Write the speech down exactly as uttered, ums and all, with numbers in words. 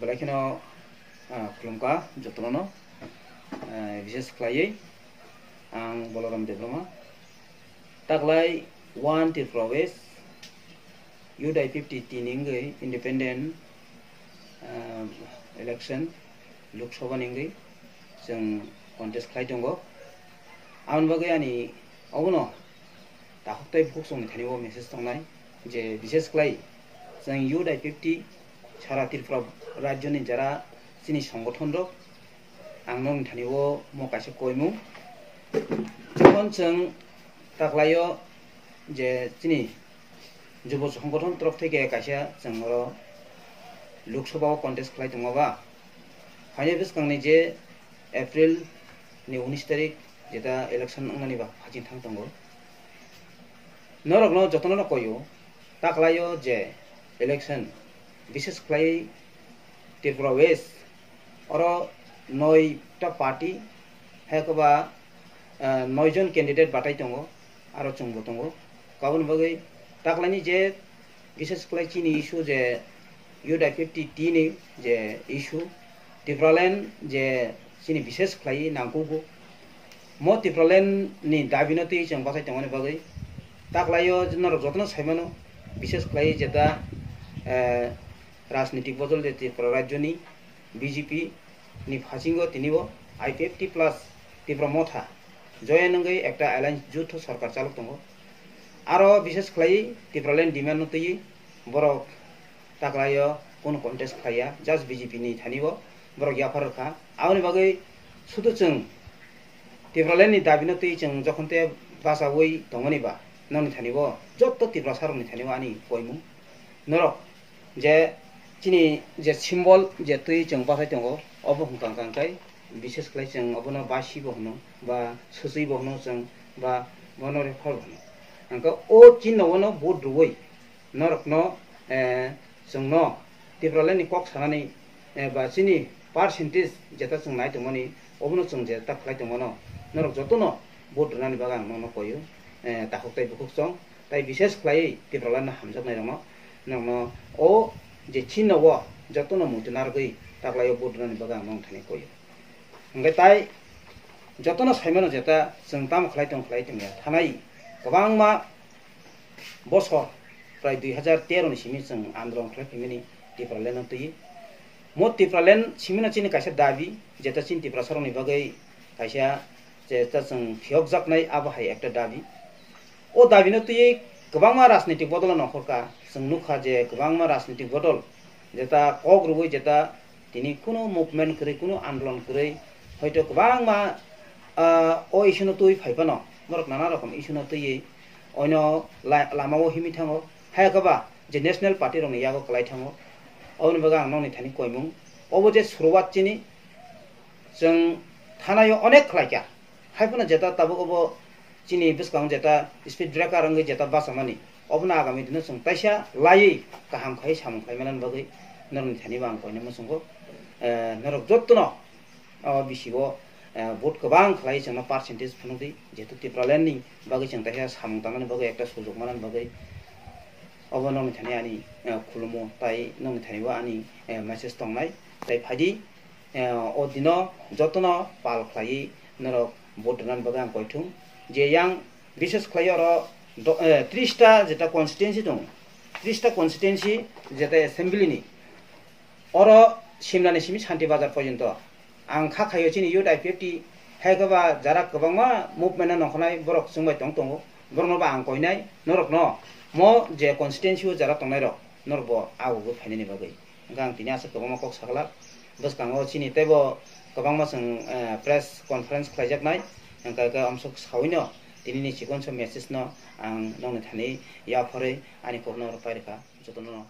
Belai kheno, ah, khulumkha jotono, ah, bises khlaiwi ang Balaram Debbarma. Taklai One Tripura West, U D I fifty T ni wngwi independent, ah, election Lok Sabha ni wngwi chwng contest khlai tongo. Aboni bagwi ani obono takhuk tei bukhuk chwngni thani o message tongnai je, bises khlai chwng U D I fifty sara Tripura rajyoni jara chini songothon rok, ang nokni thani o mo kaisa koimung. Jemon chwng taklaio je chini Jubo Songothon torof theke kaisa chwng oro Lok Sabha o contest khlai tongma ba, phainai bwskangni je April ni unis tarik jeta election wngnani ba phaching thang tongo. Norokno jotono no koyo, taklaio je election, bises khlai Tripura West, oro noita party, hai koba, eh, noi jon candidate batai tongo, aro chwngbo tongo. Kaboni bagwi taklaini je bises khlai chini issue je U D I fifty T ni je issue, Tipraland je chini bises khlai nangkugo. Mo Tipraland ni dabi no twi chwng bachai tongmani bagwi taklaio norok jotono saimano, bises khlai jeta, eh, rajnitik bodol je Tripura rajyoni B J P ni phasingo tinibo I P F T plus Tipra Motha join wngwi ekta alliance jotho sarkar chalok tongo. Aro bises khlai Tipraland demand no twi borok taklaio kono contest khlaiya, just B J P ni thani o borok yaphar rwkha. Aboni bagwi sudu chwng Tipraland ni dabi no twi chwng jokhon te bachaui tongmani ba, nokni thani o joto Tiprasa rokni thani o ani koimung norok je chini je symbol je twi chwng bachai tongo, obo hwnkha hwnkha khe bises khlai chwng obono basi bo hwno ba swchwi bo hwno chwng ba bono refer bo hwno. Hwnkhe o chini nogo no vote rwui norokno, eh, chwngno Tipraland ni kok sanani, eh, ba chini percentage jeta chwng nai tongmani, obono chwng jeta khlai tongmano, norok jotono vote rwnani bagwi ang nono koyo, eh, takhuk tei bukhuk chwng, tai bises khlaiwi Tipraland no hamjaknai rokno, norokno o je chini nogo jotono muitu narwgwi taklaio vote rwnani bagwi ang nono thani koyo. Hwnkhe tai jotono saimano jeta chwng tamo khlai tong khlai tongya thanai kwbangma bosor prai dui hajar tero ni simi chwng andolon khlai phaimani Tipraland no twi. Mo Tipraland simino chini kaisa dabi, jeta chini Tiprasa rokni bagwi kaisa jeta chwng phiyokjaknai abo hai ekta dabi. O dabi no twi kwbangma rajnitik bodol no nongkhorkha, chwng nukha je kwbangma rajnitik bodol jeta kok rwui jeta tini kunu movement kwrwi, kunu andolon kwrwi, hoito kwbangma, ah, o issue no twi phai phano, borok nana rokom issue no twiwi oino la-, lama o himwi thango. Hai khe ba je national party rokni yago kwlai thango. Oboni bagwi ang nokni thani koimung. Obo je suruwat chini, chwng thanai o onek khlaikha. Hai phano jeta tabuk obo chini bwskango jeta speed breaker wngwi jeta bachamani, obono agami dino chwng taisa laiwi kaham khai samung khlai manani bagwi norokni thani bo ang koina muchungo. Eh, norok jottono o bisi o, eh, vote kwbang khlai chwngno percentage phunukdi, jehetu Tipraland ni bagwi chwng taisa samung tangnani bagwi ekta sujok manani bagwi obo nokni thani ani, eh, khulumo tai nokni thani bo ani, eh, message tongnai. Tai phaidi, eh, o dino jotono pal khlaiwi norok vote rwnani bagwi ang koithung. Je yang bises khlai oro do-, eh, tris ta jeta constituency tongo, tris ta constituency jeta assembly ni, oro Simla ni simi Santi Bazar porjonto ang kha khaio chini youth I P F T, hai khe ba jara kwbangma movement no nongkhornai borok chwngbai tong tongo, borokno ba ang koinai norokno mo je constituency o jara tongnai rok norok bo agugwi phainani bagwi. Hwnkhe ang tini aswk kwbangma kok saglak. Bwskango chini teibo kwbangma chwng, eh, press conference khlaijaknai. Hwnkhe khe amswk sawino tinini chikonsa message no ang nokni thani yapharwi ani kokno rwpai rwkha jotono.